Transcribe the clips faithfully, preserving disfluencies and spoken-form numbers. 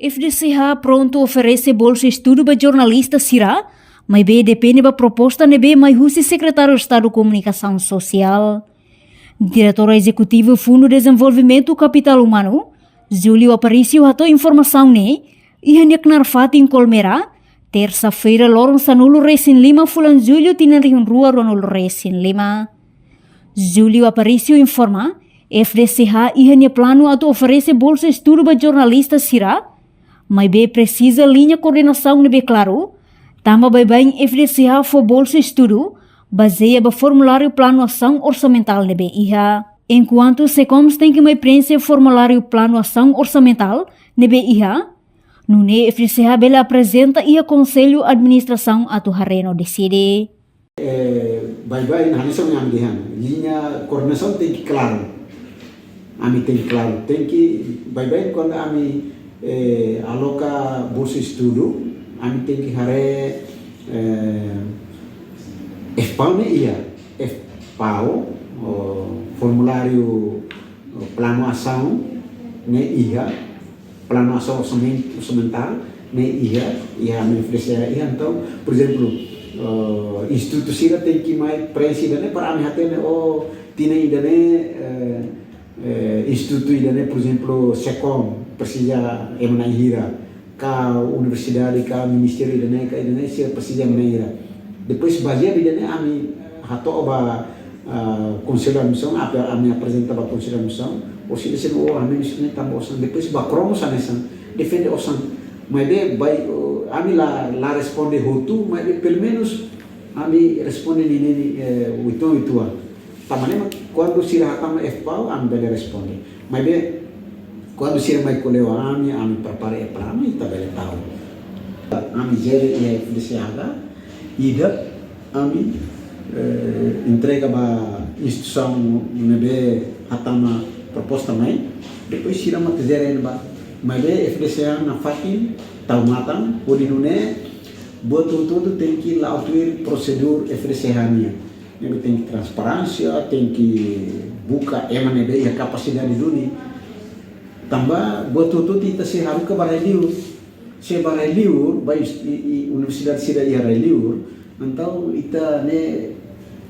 F D C H prontu oferese bolsa estudu ba jornalista sira, maibé depende ba proposta ne'ebé mai husi Sekretáriu Estadu Komunikasaun Sosiál. Diretór Ezekutivu Fundu Dezenvolvimentu Kapitál Umanu, Júlio Aparício hato'o informasaun ne'e iha nia knaar fatin Colmera, tersa-feira loron sanulu-resin-lima fulan Jullu tinan rihun rua ruanulu-resin-lima. Júlio Aparício informa, F D C H iha nia planu atu oferese bolsa estudu ba jornalista sira, maibé presiza liña koordenasaun ne'ebé klaru, tanba baibain F D C H fó bolsa estudu bazeia ba formuláriu planu asaun orsamentál ne'ebé iha. Enkuantu SECOMS tenke mai preenxe formuláriu planu asaun orsamentál ne'ebé iha, nune'e F D C H bele aprezenta iha Konsellu Administrasaun atu haree no deside. Eh, baibain, hanesan ami dehan, liña koordenasaun tenke klaru. Ami tenke klaru, tenke, baibain kuandu ami, eh, aloka bolsa estudu, ami tenke haree, eh, F-PAO ne'e iha, F-PAO, o, formuláriu, o, planu asaun ne'e iha, planu asaun orsamentu, orsamentál ne'e iha, iha ami F D C H iha. Entaun, por ezemplu, eh, institutu sira tenke mai preenxe ida-ne'e para ami hatene, oh, tinan ida-ne'e, eh, eh, institutu ida-ne'e, por ezemplu, SECOM, presiza ema na'in hira, ka universidade, ka ministériu ida-ne'e, ka ida-ne'e, sira presiza ema na'in hira. Depois, bazeia ida-ne'e, ami hato'o ba, ah, Konsellu Administrasaun, apa ami aprezenta ba Konsellu Administrasaun, orsida sira, oh, ami sira ne'e tanba osan. Depois, ba KROMOS hanesan, defende osan. Maibé, bai, oh, ami la, la responde hotu, maibé, pelumenus, ami responde ninia, eh, uitoan-uitoan. Tanba ne'e mak kuandu sira hatama F-PAO, ami bele responde. Maibé, kuandu sira mai ko'alia ho ami, ami prepara e planu, ita bele tau. Ami jere iha F D C H, ida, ami, eh, entrega ba instituisaun ne'ebé hatama proposta mai, depois sira mak jere ba. Maibé F D C H nafatin tau matan, hodi nune'e, buat hotu-hotu tenke la'o tuir prosedur F D C H nian. Ne'ebé tenke transparénsia, tenke buka ema ne'ebé iha kapasidade duni. Tanba buat hotu-hotu ita sei haruka ba rai-liur. Se ba rai-liur, ba is-, i, i, universidade sira iha rai-liur, entaun ita-nia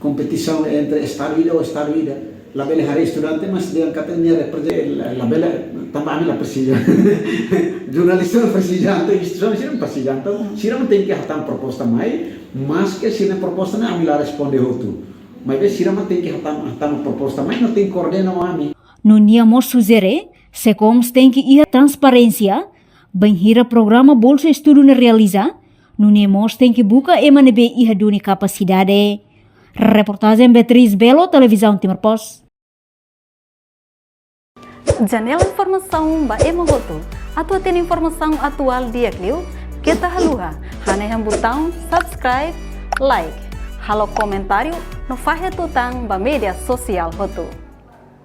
kompetisaun entre estadu ida ho estadu ida. Labele haree estudante, mas dehan katak nia reprezenta, la, labele, tanba ami la presiza. Jornalista la presiza, entaun instituisaun sira la presiza, entaun sira mak tenke hatama proposta mai, maske sira-nia proposta ne'e ami la responde hotu. Maibé sira mak tenke hatama, hatama proposta mai, no tenke koordena ho ami. No nia mós sujere, SECOMS tenke iha transparénsia, bainhira programa bolsa estudu ne'e realiza, nune'e mós tenke buka ema ne'ebé iha duni kapasidade. Reportajen Beatriz Belo, Televizaun Timor Post. Janela informasaun ba ema hotu. Atu hatene informasaun atuál di'ak liu, keta haluha hanehan butaun subscribe, like, halo komentáriu, no fahe tutan ba média sosiál hotu.